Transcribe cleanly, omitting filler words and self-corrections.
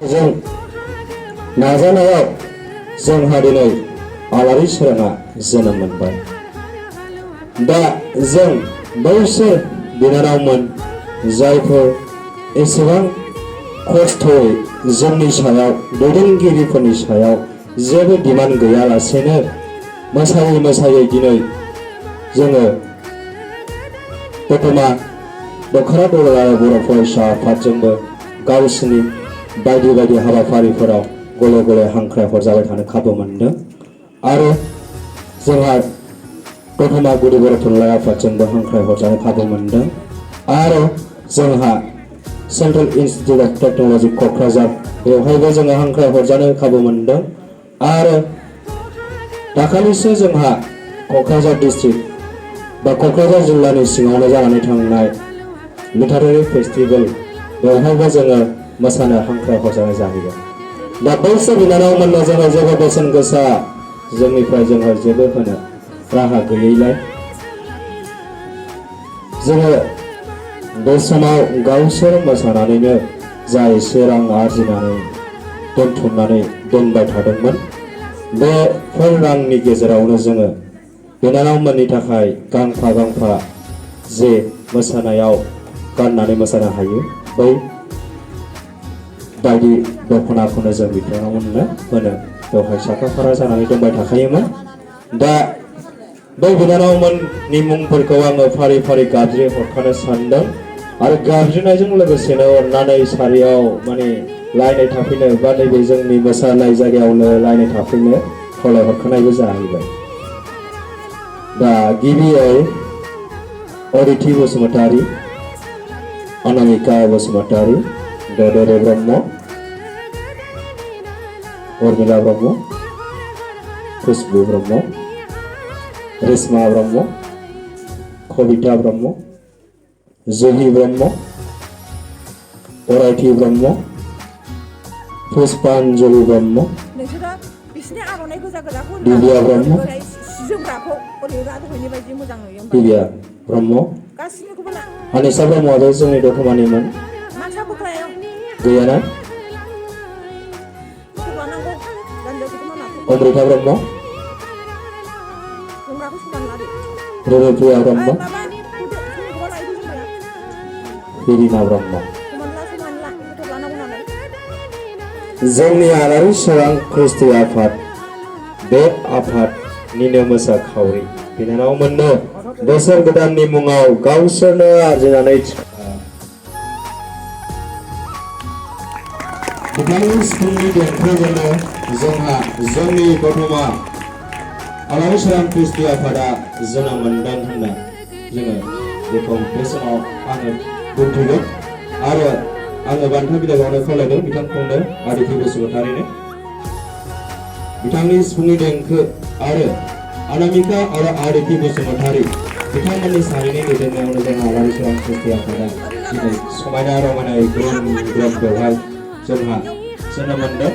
जों नाजानायाव जोंहा दिनै आलारि सोराङा जोनोम मोनबाय। दा जों बैसोर बिनानावमोन जायफोर एसेबां खस्थ'यै जोंनि सायाव दैदेनगिरिफोरनि सायाव जेबो डिमान्ड गैयालासेनो मोसायै मोसायै दिनै जोङो दतमा दख'रा दुलाराय बर' फरायसा आफादजोंबो गावसिनि बायदि बायदि हाबाफारिफोराव गले गले हांख्राय हरजाबाय थानो खाबु मोनदों आरो जोंहा दतमा गुदि बर' थुनलाइ आफादजोंबो हांख्राय हरजानो खाबु मोनदों आरो जोंहा central institute of technology Kokrajhar बेवहायबो जोङो हांख्राय हरजानो खाबु मोनदों आरो दाखालिसो जोंहा क'क्राझार डिस्ट्रिक्ट बा क'क्राझार जिल्लानि सिङावनो जानानै थांनाय लिटारेरि फेस्टिभेल बेवहायबो जोङो मोसानो हांख्राय हरजानाय जाहैबाय। दा बैसोर बिनानावमोननो जोङो जेबो बेसेन गोसा जोंनिफ्राय जोङो जेबो होनो राहा गैयैलाय जोङो बे समाव गावसोर मोसानानैनो जा एसे रां आरजिनानै दोनथुमनानै दोनबाय थादोंमोन बेफोर रांनि गेजेरावनो जोङो बिनानावमोननि थाखाय गांफा गांफा जे मोसानायाव गाननानै मोसानो हायो बै बायदि दख'नाखौनो जों बिथांमोननो होनो बेवहाय साखाफारा जानानै दंबाय थाखायोमोन। दा बै बिनानावमोननि मुंफोरखौ आङो फारि फारि गाबज्रि हरखानो सानदों आरो गाबज्रिनायजों लोगोसेनो अननानै सारियाव माने लाइनै थाफैनो बा नैबे जोंनि मोसानाय जायगायावनो लाइनै थाफैनो खावलायहरखानायबो जाहैबाय। दा गिबियै अदिति बसुमतारी, अनामिका बसुमतारी, ददेरे ब्रह्म, उर्मिला ब्रह्म, खुशबु ब्रह्म, रेशमा ब्रह्म, कविता ब्रह्म, जुहि ब्रह्म, अरायथि ब्रह्म, पुष्पान्जलि ब्रह्म, दिव्या ब्रह्म, दिव्या ब्रह्म, हानिसा ब्रह्मआबो जोंनि दतमानिमोन गैयाना? अमृता ब्रह्म, रुनुप्रिया ब्रह्म, हिरिना ब्रह्म। जोंनि आलारि सोरां ख्रिस्टि आफाद बे आफादनिनो मोसाखावरि बिनानावमोननो बोसोर गोदाननि मुङाव गावसोरनो आरजिनानै बिथांनि सिफुंनि देंखोजोंनो जोंहा जोंनि दतमा आलारि सोरां ख्रिस्टि आफादा जोनोम मोनदों होनना जोङो बेखौ बे समाव आङो बुंथिगोन आरो आङो बान्था बिलाइ बावनो खावलायदों बिथांखौनो अदिति बसुमतारीनो बिथांनि सिफुंनि देंखो आरो अनामिका आरो अदिति बसुमतारी बिथांमोननि सानैनि दैदेननायावनो जोंहा आलारि सोरां ख्रिस्टि आफादा दिनै समायना रमायनायै ग्रोम ग्रोम बेवहाय जोंहा जोनोम मोनदों।